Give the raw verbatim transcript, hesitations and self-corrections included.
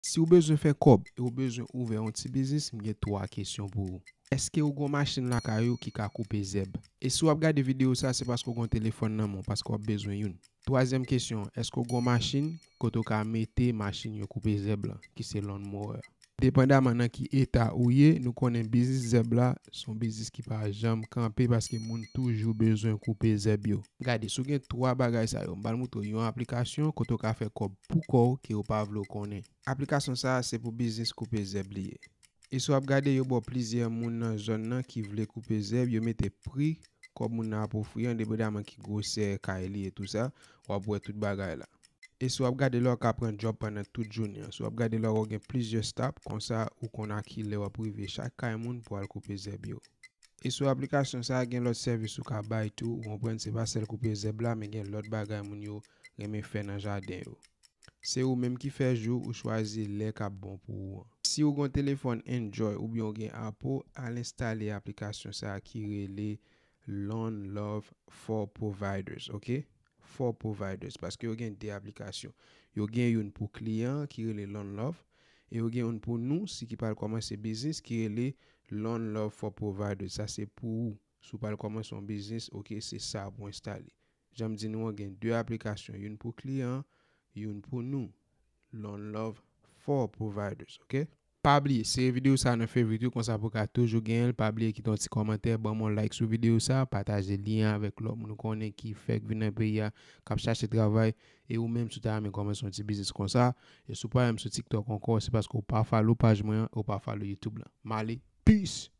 Si w bezwen fè kòb e w bezwen ouvè yon ti biznis, m gen twa kesyon pou ou. Èske w gen yon machin lakay ou ki ka koupe zèb? E si w ap gade videyo sa, se paske w gen yon telefòn nan men w, paske w ap bezwen youn. Twazyèm kesyon, èske w gen yon machin kote w ka mete machin yo koupe zèb lan, ki se lawnmower? Depandaman nan ki eta ou ye, nou konnen biznis zèb la se yon biznis ki pa janm kanpe paske moun toujou bezwen koupe zèb yo. Gade, si w gen twa bagay sa yo, m pral montre w yon aplikasyon kote w ka fè kòb pou kò w ke w pa vle w konnen. Aplikasyon sa a se pou biznis koupe zèb li ye. E si w ap gade, yo ba w plizyè moun nan zòn nan ki vle koupe zèb, yo mete pri kòb moun nan ap ofri an, depandaman ki gwosè kay li e tou sa, w ap wè tout bagay la. E si w ap gade la, w ka pran djòb pandan tout jounen an. Si w ap gade la, w gen plizyè stop, konsa ou konn a ki lè w ap rive chak kay moun pou al koupe zèb yo. E sou aplikasyon sa a, gen lòt sèvis ou ka bay tou, ou konprann, se pa sèl koupe zèb la, men gen lòt bagay moun yo renmen fè nan jaden yo. Se ou menm ki fè jou ou chwazi lè k ap bon pou ou an. Si ou gen yon telefòn Android oubyen ou gen Apple, al enstale aplikasyon sa a ki rele Lawn Love for Providers, oke? For Providers, paske yo gen de aplikasyon. Yo gen youn pou kliyan ki rele Lawn Love, e yo gen youn pou nou, si ki pral kòmanse biznis, ki rele Lawn Love for Providers. Sa se pou ou. Si w pral kòmanse yon biznis, oke, se sa pou w enstale. Jan m di nou an, gen de aplikasyon, youn pou kliyan, youn pou nou. Lawn Love for Providers, oke? Pa bliye, sere videyo sa nan favorite ou, konsa pou w ka toujou genyen l. Pa bliye kite yon ti kòmantè, ban m yon like sou videyo sa, pataje lyen an avèk lòt moun ou konnen ki fèk vin nan peyi a, k ap chache travay, e ou menm si w ta renmen kòmanse yon ti biznis konsa, e si w pa wè m sou TikTok ankò, se paske w pa follow paj mwen an, e w pa follow YouTube lan. M ale, peace!